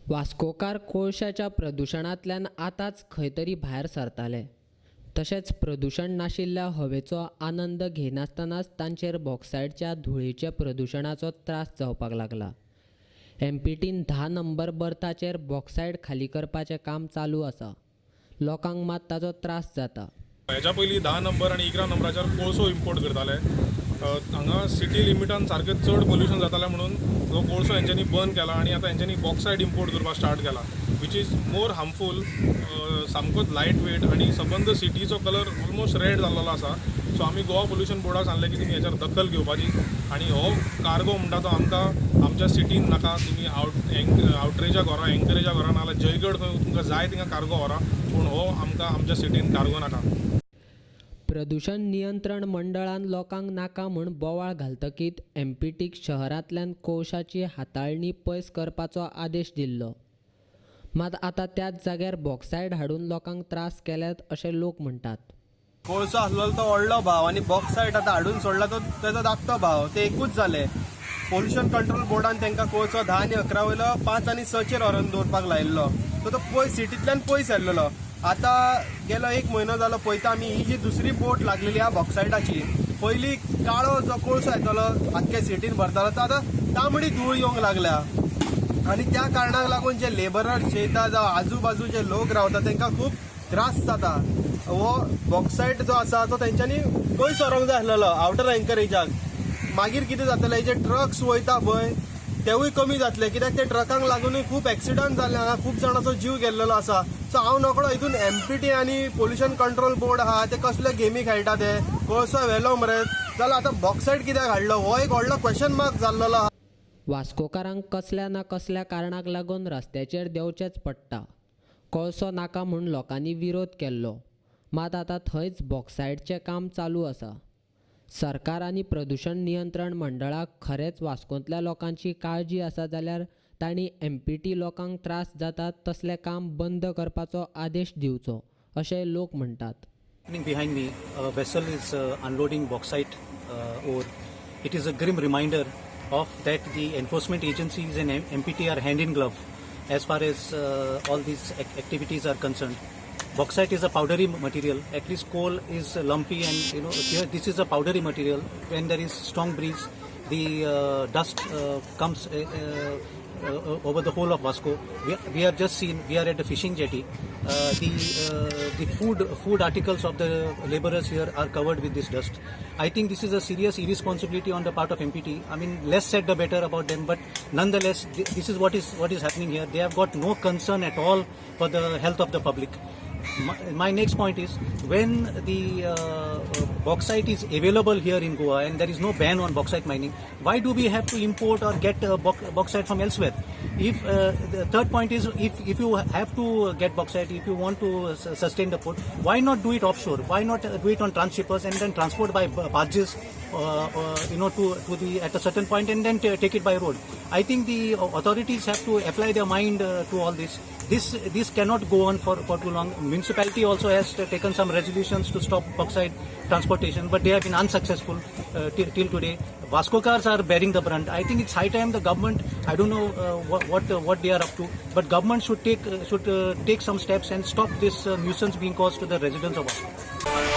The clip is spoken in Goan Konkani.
वास्कोकार कोळशाच्या प्रदुशणांतल्यान आतांच खंय तरी भायर सरताले. तशेंच प्रदुशण नाशिल्ल्या हवेचो आनंद घेनासतनाच तांचेर बॉक्सायडच्या धुळीच्या प्रदुशणाचो त्रास जावपाक लागला. एमपीटीन 10 नंबर बर्थाचेर बॉक्सायड खाली करपाचें काम चालू आसा. लोकांक मात ताचो त्रास जाता. हेच्या पयलीं 10 नंबर आनी 11 नंबराचेर कोळसो इम्पोर्ट करताले. हांगा सिटी लिमिटान सारकें चड पोल्युशन जातालें म्हणून तो कोळसो हेंच्यांनी बंद केला आनी आतां हेंच्यांनी बॉक्सायड इम्पोर्ट करपाक स्टार्ट केला, which is more harmful. सामकोच लायट वेट आनी सबंद सिटीचो कलर ऑलमोस्ट रेड जाल्लो आसा. सो आमी गोवा पोल्युशन बोर्डाक सांगलें की तुमी हेचेर दखल घेवपाची आनी हो कार्गो म्हणटा तो आमकां आमच्या सिटीन नाका. तुमी आवटरेजाक व्हरा, एंकरेजाक व्हरा, नाजाल्यार जयगड खंय तुमकां जाय थिंगा कार्गो व्हरा, पूण हो आमकां आमच्या सिटीन कार्गो नाका. प्रदुशण नियंत्रण मंडळान लोकांक नाका म्हूण बोवाळ घालतकीत एमपीटीक शहरांतल्यान कोळशाची हाताळणी पयस करपाचो आदेश दिल्लो. मात आतां त्याच जाग्यार बॉक्सायड हाडून लोकांक त्रास केल्यात अशें लोक म्हणटात. कोळसो आसलेलो तो व्हडलो भाव आनी बॉक्सायड आतां हाडून सोडला तो तेजो धाकटो भाव, ते एकूच जाले. पोल्युशन कंट्रोल बोर्डान तांकां कोळसो 10 आनी 11 वयलो 5 आनी 6चेर व्हरून दवरपाक लायिल्लो. सो तो पयस सिटींतल्यान पयस आयलेलो. आतां गेलो एक म्हयनो जालो पळयता आमी, ही जी दुसरी बोट लागलेली आहा बॉक्सायडाची, पयली काळो जो कोळसो येतालो आख्खे सिटीन भरतालो, तो आतां तांबडी धूळ येवंक लागल्या आनी त्या कारणाक लागून जे लेबरर येता जावं आजू बाजू जे लोक रावता तांकां खूब त्रास जाता. हो बॉक्सायड जो आसा तो तेंच्यांनी पयस व्हरोंक जाय आसलेलो आवटर एंकरेजाक. मागीर कितें जातलें, जे ट्रक्स वयता पळय तेवूय कमी जातले, कित्याक ते ट्रकांक लागूनय खूब एक्सिडंट जाले हांगा, खूब जाणांचो जीव गेल्लेलो आसा. सो हांव नकळो हितून एमपीटी आनी पोल्युशन कंट्रोल बोर्ड आहा ते कसले गेमी खेळटा. ते कोळसो व्हेलो मरे जाल्यार आतां बॉक्सायड कित्याक हाडलो, हो एक व्हडलो क्वेश्चन मार्क जाल्लेलो आहा. वास्कोकारांक कसल्या ना कसल्या कारणाक लागून रस्त्याचेर देंवचेंच पडटा. कोळसो नाका म्हूण लोकांनी विरोध केल्लो, मात आतां थंयच बॉक्सायडचें काम चालू आसा. सरकार आनी प्रदुशण नियंत्रण मंडळाक खरेंच वास्कोंतल्या लोकांची काळजी आसा जाल्यार तांणी एमपीटी लोकांक त्रास जातात तसलें काम बंद करपाचो आदेश दिवचो अशें लोक म्हणटात. Behind me, a vessel is unloading bauxite ore. It is a grim reminder of that the enforcement agencies and MPT are hand in glove as far as all these activities are concerned. Bauxite is a powdery material. At least coal is lumpy, and here this is a powdery material. When there is strong breeze, the dust comes over the whole of Vasco. We have just seen, we are at the fishing jetty. The food articles of the laborers here are covered with this dust. I think this is a serious irresponsibility on the part of MPT. I mean, less said the better about them, but nonetheless, this is what is happening here. They have got no concern at all for the health of the public. My next point is, when the bauxite is available here in Goa and there is no ban on bauxite mining, why do we have to import or get bauxite from elsewhere? If the third point is, if you have to get bauxite, if you want to sustain the port, why not do it offshore? Why not do it on transshippers and then transport by barges, to the at a certain point and then take it by road? I think the authorities have to apply their mind to all this. This cannot go on for too long. Municipality also has taken some resolutions to stop bauxite transportation, but they have been unsuccessful till today. Vascocars are bearing the brunt. I think it's high time the government, I don't know what they are up to, but government should take some steps and stop this nuisance being caused to the residents of Vasco.